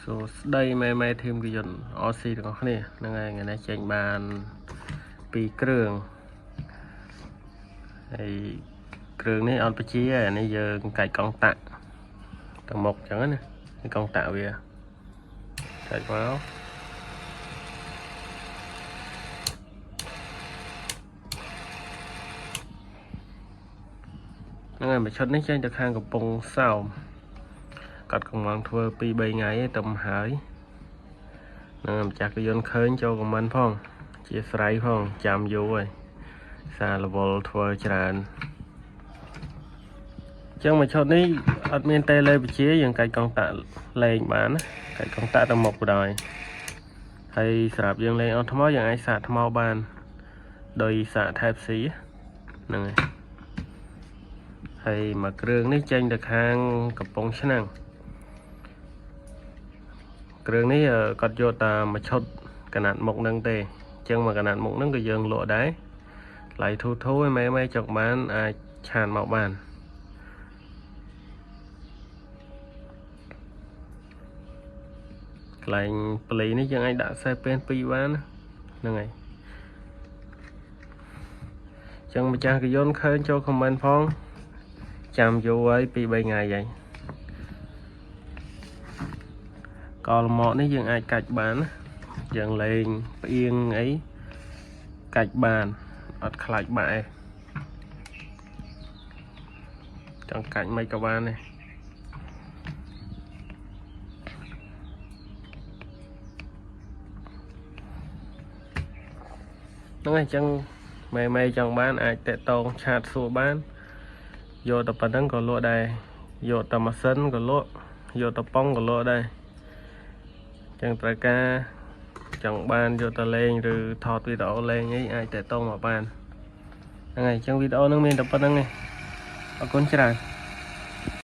សួស្តីមេមេធីមកយន្ត RC ទាំងអស់គ្នាហ្នឹងហើយថ្ងៃនេះចេញបានពីរគ្រឿងហើយគ្រឿងនេះអត់បជាអានេះយើងកាច់កង់តាក់ទៅមុខអញ្ចឹងណានេះកង់តាក់វាកាច់មកហ្នឹងហើយមួយឈុតនេះចេញទៅខាងកំពង់សោមគាត់កំងធ្វើ2 3ថ្ងៃឯងទៅហើយនឹងម្ចាស់កយន្តឃើញចូល comment ផងជាស្រ័យផងចាំយូរហើយសាររវល់ធ្វើច្រើនអញ្ចឹងមួយឈុតនេះអត់មានតេលេបជាយើងកាច់កង់តាក់លេងបានណាកាច់កង់តាក់ទៅមុខបណ្ដោយហើយសម្រាប់យើងលេងអស់ថ្មយើងអាចសាកថ្មបានដោយសាក Type C ហ្នឹងហើយហើយមួយគ្រឿងនេះចេញទៅខាងកំពង់ឆ្នាំងគ្រឿងនេះគាត់យកតាមមួយឈុតកណាត់មុខហ្នឹងទេអញ្ចឹងមកកណាត់មុខហ្នឹងក៏យើងលក់ដែរថ្លៃធូរធូរឯម៉ែម៉ែចង់បានអាច chat មកបាន កន្លែងប្លីនេះយើងអាចដាក់ខ្សែពេន2បានហ្នឹងហើយចឹងម្ចាស់កយន្តឃើញចូល comment ផងចាំយូរហើយ2 3ថ្ងៃហើយកលមកនេះយើងអាចកាច់បានណាយើងលេងផ្អៀងអីកាច់បានអត់ខ្លាចបាក់ឯងចង់កាច់មិនក៏បានដែរ ហ្នឹងហើយអញ្ចឹងមេមេចង់បានអាចតាក់តង chat សួរបានយកតែប៉ុណ្្នឹងក៏លក់ដែរយកតែម៉ាស៊ីនក៏លក់យកតែប៉ុងក៏លក់ដែរអញ្ចឹងត្រូវការចង់បានយកទៅលេងឬថតវីដេអូលេងអីអាចតាក់ទងមកបានហ្នឹងហើយអញ្ចឹងវីដេអូហ្នឹងមានតែប៉ុណ្្នឹងឯងអរគុណច្រើន។